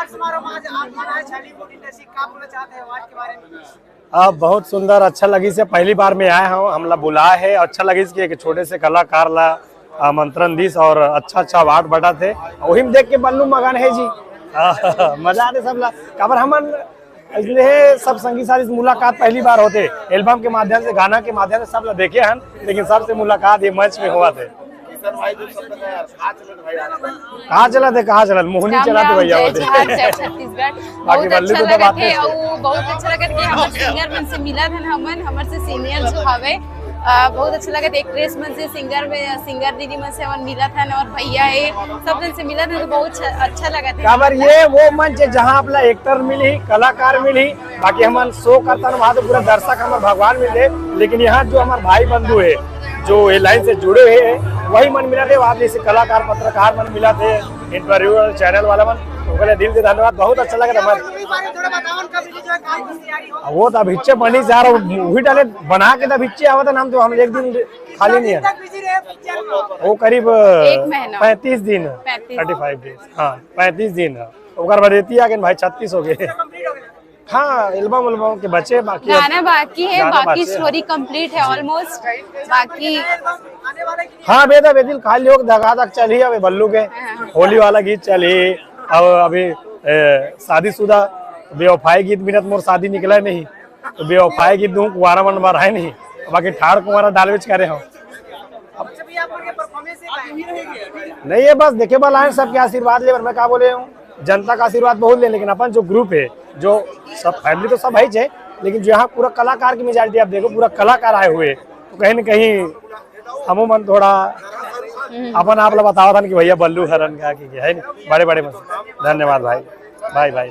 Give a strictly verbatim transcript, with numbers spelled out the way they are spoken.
समारोह में आज आप मन आए छानी बोल इंडस्ट्री, का बोलना चाहते हैं आज के बारे में? अब बहुत सुंदर, अच्छा लगिस हे। पहली बार मैं आए हूँ, हमला बुलाए हे, अच्छा लगिस कि एक छोटे से कलाकार ला आमंत्रण दिस और अच्छा अच्छा अवार्ड बटत हे, वही में देख के बल्लू मगन हे जी। मजा आते सबला। काबर हमन इसलिए सब संगी साथी से मुलाकात पहली बार होते, एल्बम के माध्यम से, गाना के माध्यम से सब ला देखे हन, लेकिन सबसे मुलाकात ये मंच में हुआ थे। कहाँ चला थे, कहाँ चला, मोहनी चला थे भैया होते। छत्तीसगढ़। बाकी बहुत बल्लू अच्छा लगा थे। बहुत अच्छा लगा कि हमर सिंगर मन से मिला था हमन, हमर से सीनियर जो हवे। बहुत अच्छा लगा थे एक्ट्रेस मन से, सिंगर में सिंगर दीदी मन से हमन मिला था और भैया है, सब जन से मिला था तो बहुत अच्छा लगा था। काबर ये वो मंच है जहाँ आपला एक्टर मिली, कलाकार मिली, बाकी हमन शो करता ना वहाँ तो पूरा दर्शक हमर भगवान मिल गए, लेकिन यहाँ जो हमारे भाई बंधु है जो ये लाइन से जुड़े हुए हैं वही मन मिला थे, वहाँ जैसे कलाकार पत्रकार मन मिला थे, इंटरव्यूअर चैनल वाला मन, ओकरे दिल से धन्यवाद। बहुत अच्छा लगा था। वो तो अभिच्चे बनी जा रहा, वही डाले बना के तो अभिच्चे आवत है नाम तो हम एक दिन खाली नहीं है। वो करीब पैंतीस दिन, थर्टी फाइव डेज। हाँ, पैंतीस दिन है। ओकर बाद एती आ गए भाई, छत्तीस हो गए। हाँ, एल्बम उल्बम के बचे बाकी। गाना बाकी है, बाकी स्टोरी कंप्लीट है ऑलमोस्ट। बाकी हाँ, बेदा बेदिल खाली हो धका धक चली अबे बल्लू के। हाँ। होली वाला गीत चली। अब अभी शादीशुदा बेवफाई गीत मिनत मोर शादी निकला नहीं, तो बेवफाई गीत दूँ कुंवारा मन बार है नहीं, बाकी ठाड़ कुंवारा डालवेच करे हो। नहीं, ये बस देखे वाला है, सबके आशीर्वाद ले, मैं क्या बोले हूँ, जनता का आशीर्वाद बहुत ले, लेकिन अपन जो ग्रुप है, जो सब फैमिली तो सब है ही, लेकिन जो यहाँ पूरा कलाकार की मेजोरिटी आप देखो, पूरा कलाकार आए हुए, तो कहीं ना कहीं हमो मन थोड़ा अपन आप ला बतावा था कि भैया बल्लू हरन का कि है नहीं, बड़े बड़े मन। धन्यवाद भाई, भाई भाई।